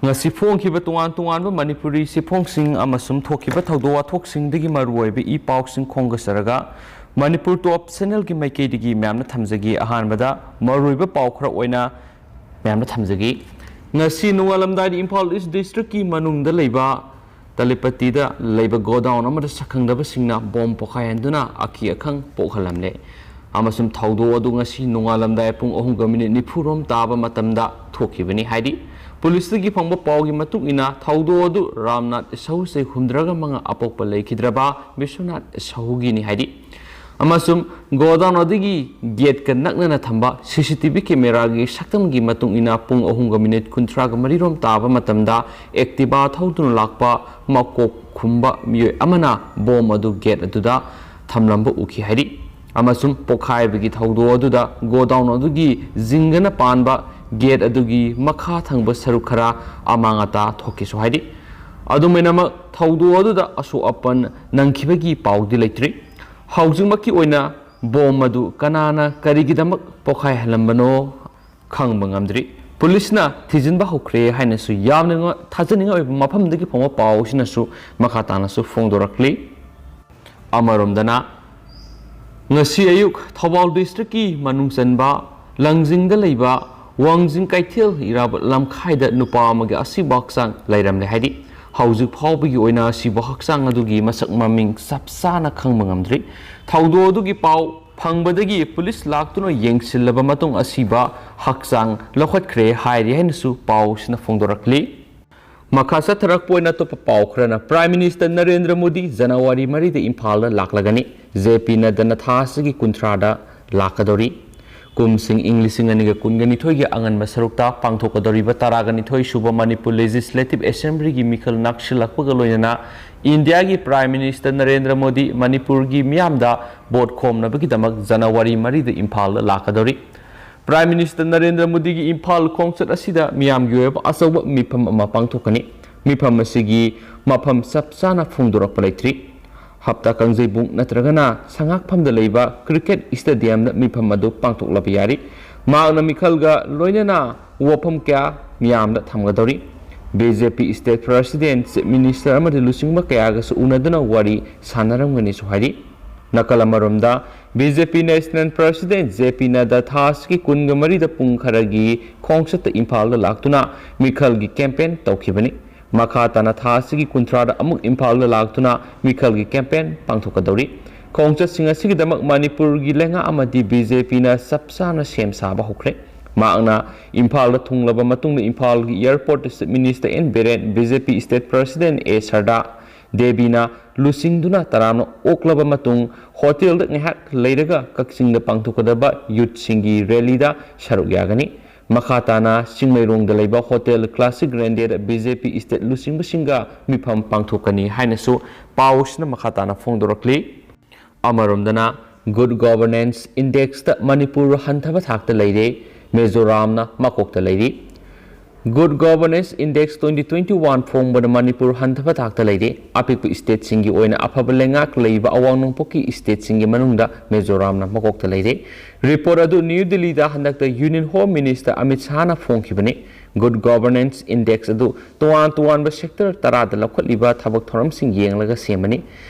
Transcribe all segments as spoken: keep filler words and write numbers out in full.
ꯉꯁꯤ ꯐꯣꯡꯈꯤꯕ ꯇꯣꯉꯥꯟ ꯇꯣꯉꯥꯟꯕ ꯃꯅꯤꯄꯨꯔꯤ ꯆꯦꯐꯣꯡꯁꯤꯡ ꯑꯃꯁꯨꯡ ꯊꯣꯛꯈꯤꯕ ꯊꯧꯗꯣꯛ ꯋꯥꯊꯣꯛꯁꯤꯡꯗꯒꯤ ꯃꯔꯨꯑꯣꯏꯕ ꯏ ꯄꯥꯎꯁꯤꯡ ꯈꯣꯝꯒꯠꯆꯔꯒ ꯃꯅꯤꯄꯨꯔ ꯇꯣꯞ ꯆꯦꯅꯦꯜꯒꯤ ꯃꯥꯏꯀꯩꯗꯒꯤ ꯃꯌꯥꯝꯅ ꯊꯝꯖꯒꯦ꯫ ꯑꯍꯥꯟꯕꯗ ꯃꯔꯨꯑꯣꯏꯕ ꯄꯥꯎ ꯈꯔ ꯑꯣꯏꯅ ꯃꯌꯥꯝꯗ ꯊꯝꯖꯒꯦ꯫ ꯉꯁꯤ ꯅꯣꯡꯉꯥꯜꯂꯝꯗꯥꯏꯗ ꯏꯝꯐꯥꯜ ꯏꯁ ꯗꯤꯁꯇ꯭ꯔꯤꯛꯀꯤ ꯃꯅꯨꯡꯗ ꯂꯩꯕ ꯇꯂꯤꯄꯇꯤꯗ ꯂꯩꯕ ꯒꯣꯗꯥꯎꯟ ꯑꯃꯗ ꯁꯛꯈꯪꯗꯕꯁꯤꯡꯅ ꯕꯣꯝ ꯄꯣꯈꯥꯏꯍꯟꯗꯨꯅ ꯑꯀꯤ ꯑꯈꯪ ꯄꯣꯛꯍꯜꯂꯝꯂꯦ꯫ ꯑꯃꯁꯨꯡ ꯊꯧꯗꯣꯛ ꯑꯗꯨ ꯉꯁꯤ ꯅꯣꯡꯉꯥꯜꯂꯝꯗꯥꯏ ꯄꯨꯡ ꯑꯍꯨꯝꯒ ꯃꯤꯅꯤꯠ ꯅꯤꯐꯨ ꯔꯣꯝ ꯇꯥꯕ ꯃꯇꯝꯗ ꯊꯣꯛꯈꯤꯕꯅꯤ ꯍꯥꯏꯔꯤ꯫ ꯄꯨꯂꯤꯁꯇꯒꯤ ꯐꯪꯕ ꯄꯥꯎꯒꯤ ꯃꯇꯨꯡ ꯏꯟꯅ ꯊꯧꯗꯣꯛ ꯑꯗꯨ ꯔꯥꯝꯅꯥꯊ ꯁꯍꯨ, ꯆꯍꯤ ꯍꯨꯝꯗ꯭ꯔꯥꯒ ꯃꯉꯥ, ꯑꯄꯣꯛꯄ ꯂꯩꯈꯤꯗ꯭ꯔꯕ ꯕꯤꯁ꯭ꯋꯅꯥꯊ ꯁꯍꯨꯒꯤꯅꯤ ꯍꯥꯏꯔꯤ꯫ ꯑꯃꯁꯨꯡ ꯒꯣꯗꯥꯎꯟ ꯑꯗꯨꯒꯤ ꯒꯦꯠꯀ ꯅꯛꯅꯅ ꯊꯝꯕ ꯁꯤ ꯁꯤ ꯇꯤ ꯚꯤ ꯀꯦꯃꯦꯔꯥꯒꯤ ꯁꯛꯇꯝꯒꯤ ꯃꯇꯨꯡ ꯏꯟꯅ ꯄꯨꯡ ꯑꯍꯨꯝꯒ ꯃꯤꯅꯤꯠ ꯀꯨꯟꯊ꯭ꯔꯥꯒ ꯃꯔꯤ ꯔꯣꯝ ꯇꯥꯕ ꯃꯇꯝꯗ ꯑꯦꯛꯇꯤꯚꯥ ꯊꯧꯗꯨꯅ ꯂꯥꯛꯄ ꯃꯀꯣꯛ ꯈꯨꯝꯕ ꯃꯤꯑꯣꯏ ꯑꯃꯅ ꯕꯣꯝ ꯑꯗꯨ ꯒꯦꯠ ꯑꯗꯨꯗ ꯊꯝꯂꯝꯕ ꯎꯈꯤ ꯍꯥꯏꯔꯤ꯫ ꯑꯃꯁꯨꯡ ꯄꯣꯈꯥꯏꯕꯒꯤ ꯊꯧꯗꯣꯛ ꯑꯗꯨꯗ ꯒꯣꯗꯥꯎꯟ ꯑꯗꯨꯒꯤ ꯖꯤꯡꯒꯅ ꯄꯥꯟꯕ ꯒꯦꯠ ꯑꯗꯨꯒꯤ ꯃꯈꯥ ꯊꯪꯕ ꯁꯔꯨꯛ ꯈꯔ ꯑꯃꯥꯡ ꯑꯇꯥ ꯊꯣꯛꯈꯤꯁꯨ ꯍꯥꯏꯔꯤ꯫ ꯑꯗꯨꯝ ꯑꯣꯏꯅꯃꯛ, ꯊꯧꯗꯣꯛ ꯑꯗꯨꯗ ꯑꯁꯣꯛ ꯑꯄꯟ ꯅꯪꯈꯤꯕꯒꯤ ꯄꯥꯎꯗꯤ ꯂꯩꯇ꯭ꯔꯤ꯫ ꯍꯧꯖꯤꯛꯃꯛꯀꯤ ꯑꯣꯏꯅ ꯕꯣꯝ ꯑꯗꯨ ꯀꯅꯥꯅ ꯀꯔꯤꯒꯤꯗꯃꯛ ꯄꯣꯈꯥꯏꯍꯜꯂꯝꯕꯅꯣ ꯈꯪꯕ ꯉꯝꯗ꯭ꯔꯤ꯫ ꯄꯨꯂꯤꯁꯅ ꯊꯤꯖꯤꯟꯕ ꯍꯧꯈ꯭ꯔꯦ ꯍꯥꯏꯅꯁꯨ ꯌꯥꯝꯅ ꯊꯥꯖꯅꯤꯡꯉꯥꯏ ꯑꯣꯏꯕ ꯃꯐꯝꯗꯒꯤ ꯐꯪꯕ ꯄꯥꯎ ꯑꯁꯤꯅꯁꯨ ꯃꯈꯥ ꯇꯥꯅꯁꯨ ꯐꯣꯡꯗꯣꯔꯛꯂꯤ꯫ ꯑꯃꯔꯣꯝꯗꯅ, ꯉꯁꯤ ꯑꯌꯨꯛ ꯊꯧꯕꯥꯜ ꯗꯤꯁꯇ꯭ꯔꯤꯛꯀꯤ ꯃꯅꯨꯡ ꯆꯟꯕ ꯂꯪꯖꯤꯡꯗ ꯂꯩꯕ ꯋꯥꯡꯖꯤꯡ ꯀꯩꯊꯦꯜ ꯏꯔꯥꯕꯣꯠ ꯂꯝꯈꯥꯏꯗ ꯅꯨꯄꯥ ꯑꯃꯒꯤ ꯑꯁꯤꯕ ꯍꯛꯆꯥꯡ ꯂꯩꯔꯝꯂꯦ ꯍꯥꯏꯔꯤ꯫ ꯍꯧꯖꯤꯛ ꯐꯥꯎꯕꯒꯤ ꯑꯣꯏꯅ ꯑꯁꯤꯕ ꯍꯛꯆꯥꯡ ꯑꯗꯨꯒꯤ ꯃꯁꯛ ꯃꯃꯤꯡ ꯆꯞ ꯆꯥꯅ ꯈꯪꯕ ꯉꯝꯗ꯭ꯔꯤ꯫ ꯊꯧꯗꯣꯛ ꯑꯗꯨꯒꯤ ꯄꯥꯎ ꯐꯪꯕꯗꯒꯤ ꯄꯨꯂꯤꯁ ꯂꯥꯛꯇꯨꯅ ꯌꯦꯡꯁꯤꯜꯂꯕ ꯃꯇꯨꯡ ꯑꯁꯤꯕ ꯍꯛꯆꯥꯡ ꯂꯧꯈꯠꯈ꯭ꯔꯦ ꯍꯥꯏꯔꯤ ꯍꯥꯏꯅꯁꯨ ꯄꯥꯎꯁꯤꯅ ꯐꯣꯡꯗꯣꯔꯛꯂꯤ꯫ ꯃꯈꯥ ꯆꯠꯊꯔꯛꯄ ꯑꯣꯏꯅ ꯑꯇꯣꯞꯄ ꯄꯥꯎ ꯈꯔꯅ, ꯄ꯭ꯔꯥꯏꯝ ꯃꯤꯅꯤꯁꯇꯔ ꯅꯔꯦꯟꯗ꯭ꯔ ꯃꯣꯗꯤ ꯖꯅꯋꯥꯔꯤ ꯃꯔꯤꯗ ꯏꯝꯐꯥꯜꯗ ꯂꯥꯛꯂꯒꯅꯤ꯫ ꯖꯦ ꯄꯤ ꯅꯗ꯭ꯗꯅ ꯊꯥ ꯑꯁꯤꯒꯤ ꯀꯨꯟꯊ꯭ꯔꯥꯗ ꯂꯥꯛꯀꯗꯧꯔꯤ꯫ ꯀꯨꯝꯁꯤꯡ ꯏꯪ ꯂꯤꯁꯤꯡ ꯑꯅꯤꯒ ꯀꯨꯟꯒ ꯅꯤꯊꯣꯏꯒꯤ ꯑꯉꯟꯕ ꯁꯔꯨꯛꯇ ꯄꯥꯡꯊꯣꯛꯀꯗꯧꯔꯤꯕ ꯇꯔꯥꯒ ꯅꯤꯊꯣꯏ ꯁꯨꯕ ꯃꯅꯤꯄꯨꯔ ꯂꯦꯖꯤꯁꯂꯦꯇꯤꯚ ꯑꯦꯁꯦꯝꯕ꯭ꯂꯤꯒꯤ ꯃꯤꯈꯜ ꯅꯛꯁꯤꯜꯂꯛꯄꯒ ꯂꯣꯏꯅꯅ ꯏꯟꯗꯤꯌꯥꯒꯤ ꯄ꯭ꯔꯥꯏꯝ ꯃꯤꯅꯤꯁꯇꯔ ꯅꯔꯦꯟꯗ꯭ꯔ ꯃꯣꯗꯤ ꯃꯅꯤꯄꯨꯔꯒꯤ ꯃꯤꯌꯥꯝꯗ ꯚꯣꯠ ꯈꯣꯝꯅꯕꯒꯤꯗꯃꯛ ꯖꯅꯋꯥꯔꯤ ꯃꯔꯤꯗ ꯏꯝꯐꯥꯜꯗ ꯂꯥꯛꯀꯗꯧꯔꯤ꯫ ꯄ꯭ꯔꯥꯏꯝ ꯃꯤꯅꯤꯁꯇꯔ ꯅꯔꯦꯟꯗ꯭ꯔ ꯃꯣꯗꯤꯒꯤ ꯏꯝꯐꯥꯜ ꯈꯣꯡꯆꯠ ꯑꯁꯤꯗ ꯃꯤꯌꯥꯝꯒꯤ ꯑꯣꯏꯕ ꯑꯆꯧꯕ ꯃꯤꯐꯝ ꯑꯃ ꯄꯥꯡꯊꯣꯛꯀꯅꯤ꯫ ꯃꯤꯐꯝ ꯑꯁꯤꯒꯤ ꯃꯐꯝ ꯆꯞ ꯆꯥꯅ ꯐꯣꯡꯗꯣꯔꯛꯄ ꯂꯩꯇ꯭ꯔꯤ꯫ ꯍꯞꯇꯥ ꯀꯥꯡꯖꯩꯕꯨꯡ ꯅꯠꯇ꯭ꯔꯒꯅ ꯁꯉꯥꯛꯐꯝꯗ ꯂꯩꯕ ꯀ꯭ꯔꯤꯀꯦꯠ ꯏꯁꯇꯦꯗꯤꯌꯝꯗ ꯃꯤꯐꯝ ꯑꯗꯨ ꯄꯥꯡꯊꯣꯛꯂꯕ ꯌꯥꯔꯤ꯫ ꯃꯍꯥꯛꯅ ꯃꯤꯈꯜꯒ ꯂꯣꯏꯅꯅ ꯋꯥꯐꯝ ꯀꯌꯥ ꯃꯤꯌꯥꯝꯗ ꯊꯝꯒꯗꯧꯔꯤ꯫ ꯕꯤ ꯖꯦ ꯄꯤ State President, Chief Minister ꯑꯃꯗꯤ ꯂꯨꯆꯤꯡꯕ ꯀꯌꯥꯒꯁꯨ ꯎꯅꯗꯨꯅ ꯋꯥꯔꯤ ꯁꯥꯟꯅꯔꯝꯒꯅꯤꯁꯨ ꯍꯥꯏꯔꯤ꯫ ꯅꯥꯀꯜ ꯑꯃꯔꯣꯝꯗ, ꯕꯤ ꯖꯦ ꯄꯤ National President J P Nadda ꯊꯥ ꯑꯁꯤꯒꯤ ꯀꯨꯟꯒ ꯃꯔꯤꯗ ꯄꯨꯡ ꯈꯔꯒꯤ ꯈꯣꯡꯆꯠꯇ ꯏꯝꯐꯥꯜꯗ ꯂꯥꯛꯇꯨꯅ ꯃꯤꯈꯜꯒꯤ campaign ꯇꯧꯈꯤꯕꯅꯤ꯫ ꯃꯈꯥ ꯇꯥꯅ ꯊꯥ ꯑꯁꯤꯒꯤ ꯀꯨꯟꯊ꯭ꯔꯥꯗ ꯑꯃꯨꯛ ꯏꯝꯐꯥꯜꯗ ꯂꯥꯛꯇꯨꯅ ꯃꯤꯈꯜꯒꯤ campaign ꯄꯥꯡꯊꯣꯛꯀꯗꯧꯔꯤ꯫ ꯈꯣꯡꯆꯠꯁꯤꯡ ꯑꯁꯤꯒꯤꯗꯃꯛ ꯃꯅꯤꯄꯨꯔꯒꯤ ꯂꯩꯉꯥꯛ ꯑꯃꯗꯤ ꯕꯤ ꯖꯦ ꯄꯤꯅ ꯆꯞ ꯆꯥꯅ ꯁꯦꯝ ꯁꯥꯕ ꯍꯧꯈ꯭ꯔꯦ꯫ ꯃꯍꯥꯛꯅ ꯏꯝꯐꯥꯜꯗ ꯊꯨꯡꯂꯕ ꯃꯇꯨꯡꯗ ꯏꯝꯐꯥꯜꯒꯤ airportꯇ Chief Minister N Biren, B J P State President A Sharda Deviꯅ ꯂꯨꯆꯤꯡꯗꯨꯅ ꯇꯔꯥꯝꯅ ꯑꯣꯛꯂꯕ ꯃꯇꯨꯡ, ꯍꯣꯇꯦꯜꯗ ꯉꯥꯏꯍꯥꯛ ꯂꯩꯔꯒ ꯀꯛꯆꯤꯡꯗ ꯄꯥꯡꯊꯣꯛꯀꯗꯕ youthꯁꯤꯡꯒꯤ rallyꯗ ꯁꯔꯨꯛ ꯌꯥꯒꯅꯤ꯫ ꯃꯈꯥ ꯇꯥꯅ ꯆꯤꯡꯃꯩꯔꯣꯡꯗ ꯂꯩꯕ hotel Classic Grandeꯗ B J P State ꯂꯨꯆꯤꯡꯕꯁꯤꯡꯒ ꯃꯤꯐꯝ ꯄꯥꯡꯊꯣꯛꯀꯅꯤ ꯍꯥꯏꯅꯁꯨ ꯄꯥꯎꯁꯤꯅ ꯃꯈꯥ ꯇꯥꯅ ꯐꯣꯡꯗꯣꯔꯛꯂꯤ꯫ ꯑꯃꯔꯣꯝꯗꯅ, Good Governance Indexꯇ ꯃꯅꯤꯄꯨꯔ ꯍꯟꯊꯕ ꯊꯥꯛꯇ ꯂꯩꯔꯦ, ꯃꯤꯖꯣꯔꯥꯝꯅ ꯃꯀꯣꯛꯇ ꯂꯩꯔꯤ꯫ Good Governance Index twenty twenty-one ꯐꯣꯡꯕꯗ Manipur ꯍꯟꯊꯕ ꯊꯥꯛꯇ ꯂꯩꯔꯦ꯫ ꯑꯄꯤꯛꯄ stateꯁꯤꯡꯒꯤ ꯑꯣꯏꯅ ꯑꯐꯕ ꯂꯩꯉꯥꯛ ꯂꯩꯕ ꯑꯋꯥꯡ ꯅꯣꯡꯄꯣꯛꯀꯤ stateꯁꯤꯡꯒꯤ ꯃꯅꯨꯡꯗ ꯃꯤꯖꯣꯔꯥꯝꯅ ꯃꯀꯣꯛꯇ ꯂꯩꯔꯦ꯫ Report ꯑꯗꯨ ꯅ꯭ꯌꯨ ꯗꯤꯜꯂꯤꯗ ꯍꯟꯗꯛꯇ Union Home Minister Amit ꯁꯥꯍꯅ ꯐꯣꯡꯈꯤꯕꯅꯤ꯫ Good Governance Index ꯑꯗꯨ ꯇꯣꯉꯥꯟ ꯇꯣꯉꯥꯟꯕ sector ꯇꯔꯥꯗ ꯂꯧꯈꯠꯂꯤꯕ ꯊꯕꯛ ꯊꯧꯔꯝꯁꯤꯡ ꯌꯦꯡꯂꯒ ꯁꯦꯝꯕꯅꯤ꯫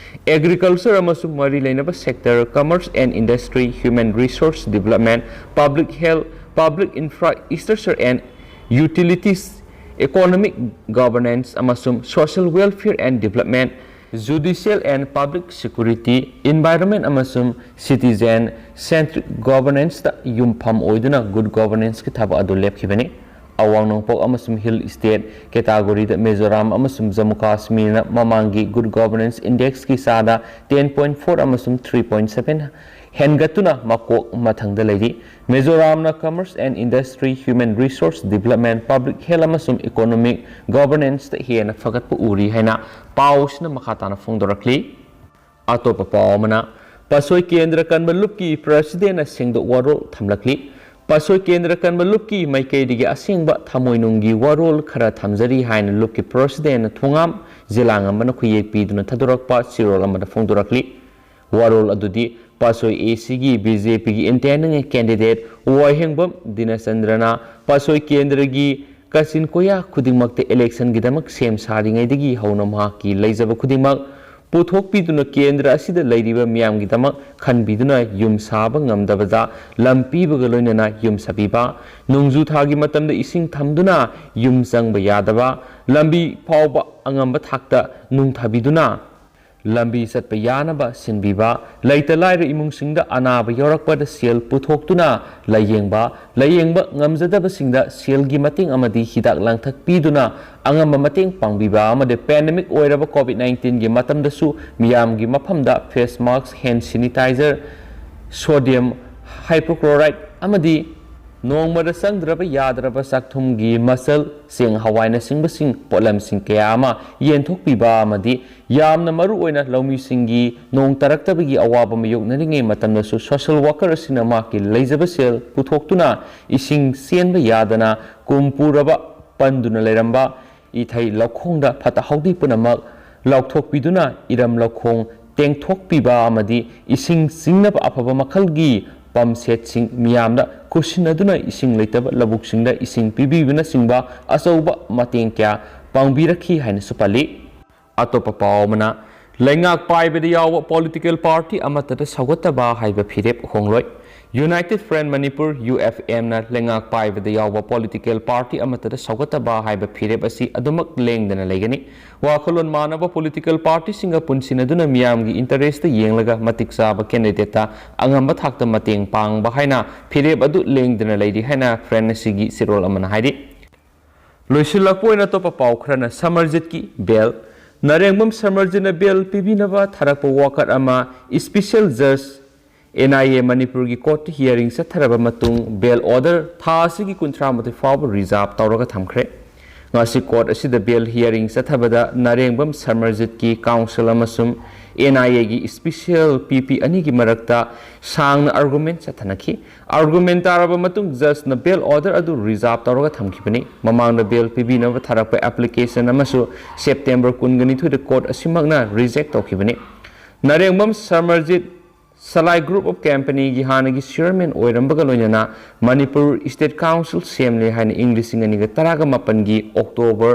Agriculture ꯑꯃꯁꯨꯡ ꯃꯔꯤ ꯂꯩꯅꯕ sector, Commerce and Industry, Human Resource Development, Public Health, Public Infrastructure and Utilities, Economic Governance ꯑꯃꯁꯨꯡ Social Welfare and Development, Judicial and Public Security, Environment ꯑꯃꯁꯨꯡ Citizen Centric Governanceꯇ ꯌꯨꯝꯐꯝ ꯑꯣꯏꯗꯨꯅ Good Governanceꯀꯤ ꯊꯕꯛ ꯑꯗꯨ ꯂꯦꯞꯈꯤꯕꯅꯤ꯫ ꯑꯋꯥꯡ ꯅꯣꯡꯄꯣꯛ ꯑꯃꯁꯨꯡ Hill State categoryꯗ ꯃꯤꯖꯣꯔꯥꯝ ꯑꯃꯁꯨꯡ ꯖꯝꯃꯨ ꯀꯥꯁꯃꯤꯔꯅ ꯃꯃꯥꯡꯒꯤ Good Governance Indexꯀꯤ ꯆꯥꯗ ten point four ꯑꯃꯁꯨꯡ three point seven ꯍꯦꯟꯒꯠꯇꯨꯅ ꯃꯀꯣꯛ ꯃꯊꯪꯗ ꯂꯩꯔꯤ꯫ ꯃꯤꯖꯣꯔꯥꯝꯅ Commerce and Industry, Human Resource Development, Public Health ꯑꯃꯁꯨꯡ Economic Governanceꯇ ꯍꯦꯟꯅ ꯐꯒꯠꯄ ꯎꯔꯤ ꯍꯥꯏꯅ ꯄꯥꯎꯁꯤꯅ ꯃꯈꯥ ꯇꯥꯅ ꯐꯣꯡꯗꯣꯔꯛꯂꯤ꯫ ꯑꯇꯣꯞꯄ ꯄꯥꯎ ꯑꯃꯅ, ꯄꯥꯁꯣꯏ ꯀꯦꯟꯗ꯭ꯔ ꯀꯟꯕ ꯂꯨꯞꯀꯤ Presidentꯅ ꯁꯦꯡꯗꯣꯛ ꯋꯥꯔꯣꯜ ꯊꯝꯂꯛꯂꯤ꯫ ꯄꯥꯁꯣꯏ ꯀꯦꯟꯗ꯭ꯔ ꯀꯟꯕ ꯂꯨꯞꯀꯤ ꯃꯥꯏꯀꯩꯗꯒꯤ ꯑꯁꯦꯡꯕ ꯊꯃꯣꯏꯅꯨꯡꯒꯤ ꯋꯥꯔꯣꯜ ꯈꯔ ꯊꯝꯖꯔꯤ ꯍꯥꯏꯅ ꯂꯨꯞꯀꯤ Presidentꯅ ꯊꯣꯉꯥꯝ ꯖꯤꯂꯥꯉꯝꯕꯅ ꯈꯨꯌꯦꯛ ꯄꯤꯗꯨꯅ ꯊꯥꯗꯣꯔꯛꯄ ꯆꯦꯔꯣꯜ ꯑꯃꯗ ꯐꯣꯡꯗꯣꯔꯛꯂꯤ꯫ ꯋꯥꯔꯣꯜ ꯑꯗꯨꯗꯤ ꯄꯥꯁꯣꯏ ACꯒꯤ BJPꯒꯤ independent candidate ꯋꯥꯍꯦꯡꯕꯝ ꯗꯤꯅꯆꯟꯗ꯭ꯔꯅ ꯄꯥꯁꯣꯏ ꯀꯦꯟꯗ꯭ꯔꯒꯤ ꯀꯥꯆꯤꯟ ꯀꯣꯌꯥ ꯈꯨꯗꯤꯡꯃꯛꯇ ꯏꯂꯦꯛꯁꯟꯒꯤꯗꯃꯛ ꯁꯦꯝ ꯁꯥꯔꯤꯉꯩꯗꯒꯤ ꯍꯧꯅ ꯃꯍꯥꯛꯀꯤ ꯂꯩꯖꯕ ꯈꯨꯗꯤꯡꯃꯛ ꯄꯨꯊꯣꯛꯄꯤꯗꯨꯅ ꯀꯦꯟꯗ꯭ꯔ ꯑꯁꯤꯗ ꯂꯩꯔꯤꯕ ꯃꯤꯌꯥꯝꯒꯤꯗꯃꯛ ꯈꯟꯕꯤꯗꯨꯅ ꯌꯨꯝ ꯁꯥꯕ ꯉꯝꯗꯕꯗ ꯂꯝ ꯄꯤꯕꯒ ꯂꯣꯏꯅꯅ ꯌꯨꯝ ꯁꯥꯕꯤꯕ, ꯅꯣꯡꯖꯨ ꯊꯥꯒꯤ ꯃꯇꯝꯗ ꯏꯁꯤꯡ ꯊꯝꯗꯨꯅ ꯌꯨꯝ ꯆꯪꯕ ꯌꯥꯗꯕ, ꯂꯝꯕꯤ ꯐꯥꯎꯕ ꯑꯉꯝꯕ ꯊꯥꯛꯇ ꯅꯨꯡ ꯊꯥꯕꯤꯗꯨꯅ ꯂꯝꯕꯤ ꯆꯠꯄ ꯌꯥꯅꯕ ꯁꯤꯟꯕꯤꯕ, ꯂꯩꯇ ꯂꯥꯏꯔ ꯏꯃꯨꯡꯁꯤꯡꯗ ꯑꯅꯥꯕ ꯌꯥꯎꯔꯛꯄꯗ ꯁꯦꯜ ꯄꯨꯊꯣꯛꯇꯨꯅ ꯂꯥꯌꯦꯡꯕ, ꯂꯥꯌꯦꯡꯕ ꯉꯝꯖꯗꯕꯁꯤꯡꯗ ꯁꯦꯜꯒꯤ ꯃꯇꯦꯡ ꯑꯃꯗꯤ ꯍꯤꯗꯥꯛ ꯂꯥꯡꯊꯛ ꯄꯤꯗꯨꯅ ꯑꯉꯝꯕ ꯃꯇꯦꯡ ꯄꯥꯡꯕꯤꯕ ꯑꯃꯗꯤ ꯄꯦꯟꯗꯦꯃꯤꯛ ꯑꯣꯏꯔꯕ ꯀꯣꯚꯤꯗ ꯅꯥꯏꯟꯇꯤꯟꯒꯤ ꯃꯇꯝꯗꯁꯨ ꯃꯤꯌꯥꯝꯒꯤ ꯃꯐꯝꯗ ꯐꯦꯁ ꯃꯥꯁꯛ, ꯍꯦꯟ ꯁꯦꯅꯤꯇꯥꯏꯖꯔ, ꯁꯣꯗꯤꯌꯝ ꯍꯥꯏꯄꯣꯀ꯭ꯂꯣꯔꯥꯏꯠ ꯑꯃꯗꯤ ꯅꯣꯡꯃꯗ ꯆꯪꯗ꯭ꯔꯕ ꯌꯥꯗ꯭ꯔꯕ ꯆꯥꯛꯊꯨꯝꯒꯤ ꯃꯆꯜ, ꯆꯦꯡ ꯍꯋꯥꯏꯅꯆꯤꯡꯕꯁꯤꯡ, ꯄꯣꯠꯂꯝꯁꯤꯡ ꯀꯌꯥ ꯑꯃ ꯌꯦꯟꯊꯣꯛꯄꯤꯕ ꯑꯃꯗꯤ ꯌꯥꯝꯅ ꯃꯔꯨ ꯑꯣꯏꯅ ꯂꯧꯃꯤꯁꯤꯡꯒꯤ ꯅꯣꯡ ꯇꯥꯔꯛꯇꯕꯒꯤ ꯑꯋꯥꯕ ꯃꯥꯌꯣꯛꯅꯔꯤꯉꯩ ꯃꯇꯝꯗꯁꯨ ꯁꯣꯁꯤꯌꯦꯜ ꯋꯥꯀꯔ ꯑꯁꯤꯅ ꯃꯍꯥꯛꯀꯤ ꯂꯩꯖꯕ ꯁꯦꯜ ꯄꯨꯊꯣꯛꯇꯨꯅ ꯏꯁꯤꯡ ꯆꯦꯟꯕ ꯌꯥꯗꯅ ꯀꯨꯝ ꯄꯨꯔꯕ ꯄꯟꯗꯨꯅ ꯂꯩꯔꯝꯕ ꯏꯊꯩ ꯂꯧꯈꯣꯡꯗ ꯐꯠꯇ ꯍꯥꯎꯗꯤ ꯄꯨꯝꯅꯃꯛ ꯂꯧꯊꯣꯛꯄꯤꯗꯨꯅ ꯏꯔꯝ ꯂꯧꯈꯣꯡ ꯇꯦꯡꯊꯣꯛꯄꯤꯕ ꯑꯃꯗꯤ ꯏꯁꯤꯡ ꯆꯤꯡꯅꯕ ꯑꯐꯕ ꯃꯈꯜꯒꯤ ꯄꯝ ꯁꯦꯠꯁꯤꯡ ꯃꯤꯌꯥꯝꯗ ꯈꯨꯠꯁꯤꯟꯅꯗꯨꯅ ꯏꯁꯤꯡ ꯂꯩꯇꯕ ꯂꯧꯕꯨꯛꯁꯤꯡꯗ ꯏꯁꯤꯡ ꯄꯤꯕꯤꯕꯅꯆꯤꯡꯕ ꯑꯆꯧꯕ ꯃꯇꯦꯡ ꯀꯌꯥ ꯄꯥꯡꯕꯤꯔꯛꯈꯤ ꯍꯥꯏꯅꯁꯨ ꯄꯜꯂꯤ꯫ ꯑꯇꯣꯞꯄ ꯄꯥꯎ ꯑꯃꯅ, ꯂꯩꯉꯥꯛ ꯄꯥꯏꯕꯗ ꯌꯥꯎꯕ ꯄꯣꯂꯤꯇꯤꯀꯦꯜ ꯄꯥꯔꯇꯤ ꯑꯃꯠꯇꯗ ꯁꯧꯒꯠꯇꯕ ꯍꯥꯏꯕ ꯐꯤꯔꯦꯞ ꯍꯣꯡꯂꯣꯏ꯫ United Front Manipur, U F ꯑꯦꯝꯅ ꯂꯩꯉꯥꯛ ꯄꯥꯏꯕꯗ ꯌꯥꯎꯕ ꯄꯣꯂꯤꯇꯤꯀꯦꯜ ꯄꯥꯔꯇꯤ ꯑꯃꯠꯇꯗ ꯁꯧꯒꯠꯇꯕ ꯍꯥꯏꯕ ꯐꯤꯔꯦꯞ ꯑꯁꯤ ꯑꯗꯨꯃꯛ ꯂꯦꯡꯗꯅ ꯂꯩꯒꯅꯤ꯫ ꯋꯥꯈꯜꯂꯣꯟ ꯃꯥꯟꯅꯕ ꯄꯣꯂꯤꯇꯤꯀꯦꯜ ꯄꯥꯔꯇꯤꯁꯤꯡꯒ ꯄꯨꯟꯁꯤꯟꯅꯗꯨꯅ ꯃꯤꯌꯥꯝꯒꯤ ꯏꯟꯇꯔꯦꯁꯇ ꯌꯦꯡꯂꯒ ꯃꯇꯤꯛ ꯆꯥꯕ ꯀꯦꯟꯗꯤꯗꯦꯠꯇ ꯑꯉꯝꯕ ꯊꯥꯛꯇ ꯃꯇꯦꯡ ꯄꯥꯡꯕ ꯍꯥꯏꯅ ꯐꯤꯔꯦꯞ ꯑꯗꯨ ꯂꯦꯡꯗꯅ ꯂꯩꯔꯤ ꯍꯥꯏꯅ ꯐ꯭ꯔꯦꯟ ꯑꯁꯤꯒꯤ ꯆꯦꯔꯣꯜ ꯑꯃꯅ ꯍꯥꯏꯔꯤ꯫ ꯂꯣꯏꯁꯤꯜꯂꯛꯄ ꯑꯣꯏꯅ ꯑꯇꯣꯞꯄ ꯄꯥꯎ ꯈꯔꯅ ꯁꯃꯔꯖꯤꯠꯀꯤ ꯕꯦꯜ꯫ ꯅꯥꯔꯦꯡꯕꯝ ꯁꯃꯔꯖꯤꯠꯅ ꯕꯦꯜ ꯄꯤꯕꯤꯅꯕ ꯊꯥꯔꯛꯄ ꯋꯥꯀꯠ ꯑꯃ ꯏꯁꯄꯤꯁꯦꯜ ꯖꯖ ꯑꯦꯟ ꯑꯥꯏ ꯑꯦ ꯃꯅꯤꯄꯨꯔꯒꯤ ꯀꯣꯔꯠꯇ ꯍꯤꯌꯥꯔꯤꯡ ꯆꯠꯊꯔꯕ ꯃꯇꯨꯡ ꯕꯦꯜ ꯑꯣꯔꯗꯔ ꯊꯥ ꯑꯁꯤꯒꯤ ꯀꯨꯟꯊ꯭ꯔꯥ ꯃꯥꯊꯣꯏ ꯐꯥꯎꯕ ꯔꯤꯖꯥꯔꯚ ꯇꯧꯔꯒ ꯊꯝꯈ꯭ꯔꯦ꯫ ꯉꯁꯤ ꯀꯣꯔꯠ ꯑꯁꯤꯗ ꯕꯦꯜ ꯍꯤꯌꯥꯔꯤꯡ ꯆꯠꯊꯕꯗ ꯅꯥꯔꯦꯡꯕꯝ ꯁꯃꯔꯖꯤꯠꯀꯤ ꯀꯥꯎꯟꯁꯤꯜ ꯑꯃꯁꯨꯡ ꯑꯦꯟ ꯑꯥꯏ ꯑꯦꯒꯤ ꯏꯁꯄꯤꯁꯦꯜ ꯄꯤ ꯄꯤ ꯑꯅꯤꯒꯤ ꯃꯔꯛꯇ ꯁꯥꯡꯅ ꯑꯥꯔꯒꯨꯃꯦꯟ ꯆꯠꯊꯅꯈꯤ꯫ ꯑꯥꯔꯒꯨꯃꯦꯟ ꯇꯥꯔꯕ ꯃꯇꯨꯡ ꯖꯖꯅ ꯕꯦꯜ ꯑꯣꯔꯗꯔ ꯑꯗꯨ ꯔꯤꯖꯥꯔꯚ ꯇꯧꯔꯒ ꯊꯝꯈꯤꯕꯅꯤ꯫ ꯃꯃꯥꯡꯗ ꯕꯦꯜ ꯄꯤꯕꯤꯅꯕ ꯊꯥꯔꯛꯄ ꯑꯦꯄ꯭ꯂꯤꯀꯦꯁꯟ ꯑꯃꯁꯨ ꯁꯦꯞꯇꯦꯝꯕꯔ ꯀꯨꯟꯒ ꯅꯤꯊꯣꯏꯗ ꯀꯣꯔꯠ ꯑꯁꯤꯃꯛꯅ ꯔꯤꯖꯦꯛ ꯇꯧꯈꯤꯕꯅꯤ꯫ ꯅꯥꯔꯦꯡꯕꯝ ꯁꯃꯔꯖꯤꯠ Salai Group of Companyꯒꯤ ꯍꯥꯟꯅꯒꯤ chairman ꯑꯣꯏꯔꯝꯕꯒ ꯂꯣꯏꯅꯅ ꯃꯅꯤꯄꯨꯔ State Council ꯁꯦꯝꯂꯦ ꯍꯥꯏꯅ ꯏꯪ ꯂꯤꯁꯤꯡ ꯑꯅꯤꯒ ꯇꯔꯥꯒ ꯃꯥꯄꯟꯒꯤ October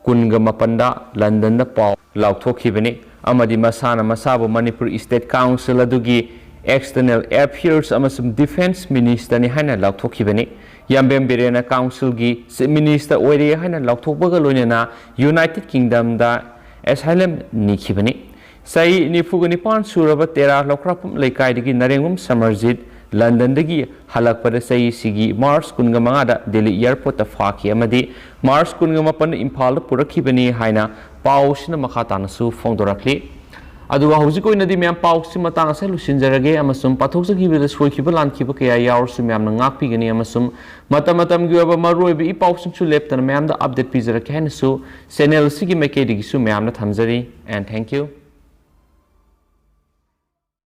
ꯀꯨꯟꯒ ꯃꯥꯄꯟꯗ ꯂꯟꯗꯟꯗ ꯄꯥꯎ ꯂꯥꯎꯊꯣꯛꯈꯤꯕꯅꯤ ꯑꯃꯗꯤ ꯃꯁꯥꯅ ꯃꯁꯥꯕꯨ ꯃꯅꯤꯄꯨꯔ State Council ꯑꯗꯨꯒꯤ External Affairs ꯑꯃꯁꯨꯡ Defence Ministerꯅꯤ ꯍꯥꯏꯅ ꯂꯥꯎꯊꯣꯛꯈꯤꯕꯅꯤ꯫ ꯌꯥꯝꯕꯦꯝ ꯕꯤꯔꯦꯟꯅ Councilꯒꯤ Chief Minister ꯑꯣꯏꯔꯦ ꯍꯥꯏꯅ ꯂꯥꯎꯊꯣꯛꯄꯒ ꯂꯣꯏꯅꯅ United Kingdomꯗ asylum ꯅꯤꯈꯤꯕꯅꯤ꯫ ꯆꯍꯤ ꯅꯤꯐꯨꯒ ꯅꯤꯄꯥꯟ ꯁꯨꯔꯕ ꯇꯦꯔꯥ ꯂꯧꯈ꯭ꯔꯥꯄꯝ ꯂꯩꯀꯥꯏꯗꯒꯤ ꯅꯔꯦꯡꯕꯝ ꯁꯃꯔꯖꯤꯠ ꯂꯟꯗꯟꯗꯒꯤ ꯍꯜꯂꯛꯄꯗ ꯆꯍꯤꯁꯤꯒꯤ March ꯀꯨꯟꯒ ꯃꯉꯥꯗ Delhi Airportꯇ ꯐꯥꯈꯤ ꯑꯃꯗꯤ March ꯀꯨꯟꯒ ꯃꯥꯄꯟꯗ ꯏꯝꯐꯥꯜꯗ ꯄꯨꯔꯛꯈꯤꯕꯅꯤ ꯍꯥꯏꯅ ꯄꯥꯎ ꯑꯁꯤꯅ ꯃꯈꯥ ꯇꯥꯅꯁꯨ ꯐꯣꯡꯗꯣꯔꯛꯂꯤ꯫ ꯑꯗꯨꯒ ꯍꯧꯖꯤꯛ ꯑꯣꯏꯅꯗꯤ ꯃꯌꯥꯝ ꯄꯥꯎꯁꯤ ꯃꯇꯥꯡ ꯑꯁꯤꯗ ꯂꯣꯏꯁꯤꯟꯖꯔꯒꯦ ꯑꯃꯁꯨꯡ ꯄꯥꯊꯣꯛꯆꯈꯤꯕꯗ ꯁꯣꯏꯈꯤꯕ ꯂꯥꯟꯈꯤꯕ ꯀꯌꯥ ꯌꯥꯎꯔꯁꯨ ꯃꯌꯥꯝꯅ ꯉꯥꯛꯄꯤꯒꯅꯤ ꯑꯃꯁꯨꯡ ꯃꯇꯝ ꯃꯇꯝꯒꯤ ꯑꯣꯏꯕ ꯃꯔꯨꯑꯣꯏꯕ ꯏ ꯄꯥꯎꯁꯤꯡꯁꯨ ꯂꯦꯞꯇꯅ ꯃꯌꯥꯝꯗ update ꯄꯤꯖꯔꯛꯀꯦ ꯍꯥꯏꯅꯁꯨ channel ꯑꯁꯤꯒꯤ ꯃꯥꯏꯀꯩꯗꯒꯤꯁꯨ ꯃꯌꯥꯝꯗ ꯊꯝꯖꯔꯤ꯫ And thank you.